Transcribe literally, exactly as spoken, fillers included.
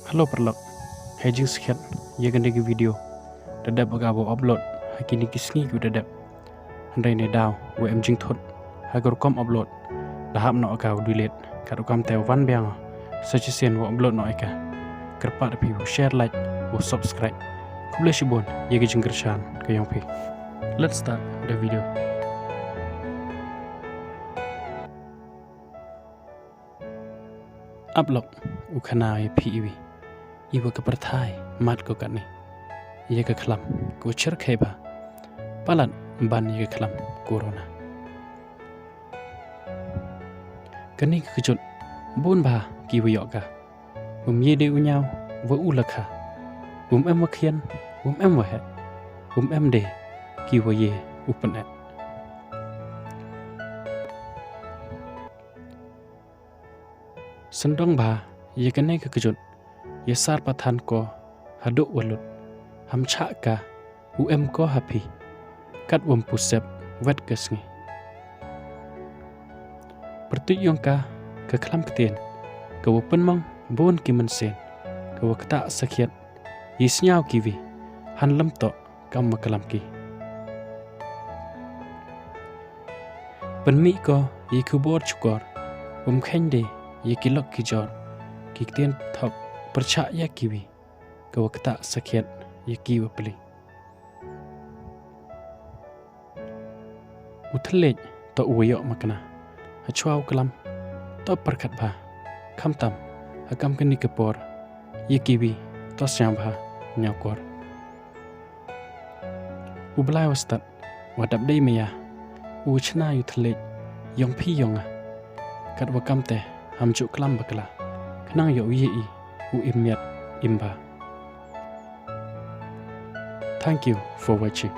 Khalo paralok, hei jingsngewsih ïa kane ka video da dep ka ba upload ha kine ki sngi ki da dep. Hynrei ne daw wa em jingthut ha ka rukom upload da hap noh ka u delete, ka rukom te wan biang sa shisien wa upload noh ïa ka. Kyrpad phi u share, like, u subscribe. Khublei shibun ïa ka jingkyrshan ka ïong phi. Let's start the video. Ap lok u khana ïa phi iwi, iwa ka pyrthai mat ko katni ïa ka khlam ko chyrkhei ba palat ban ïa ka khlam corona. Kani ka kjut bun ba ki wa ïoh ka, um ye de u ñiaw wa u lakha, um em wa khian, um em wa heh, um em de ki wa ye u pyneh. Sendong ba ïa kane ka kjut ïa sar pathan ko haduh walut, ham chah ka u em ko ha phi kat wam pusep wet ka sngi. Pyrtuit ïong ka ka khlam ktien ka wa pynmong bun ki mynsiem, ka wa ktah sakhiat ïa sngiaw kiwi han lem tok kam ma klam ki. Pynmih ko ïa khubor chukor, um kheiñ de ïa ki lok ki jor, ki ktien thok pyrchah ïa kiwi ka wa ktah sakhiat ïa ki wa pli. U thylliej to u wa ïoh makna ha chwa u klam to pyrkhat ba khamtam ha kam kani ka por ïa kiwi to sñiaw ba ñiaw kor. U Blai wa stad wa dap dei maya u chna ïa u thylliej ïong phi ïong nga. Kat wa kam te ham ju klam bakla khnang ïa u ye i u im miat im ba. Thank you for watching.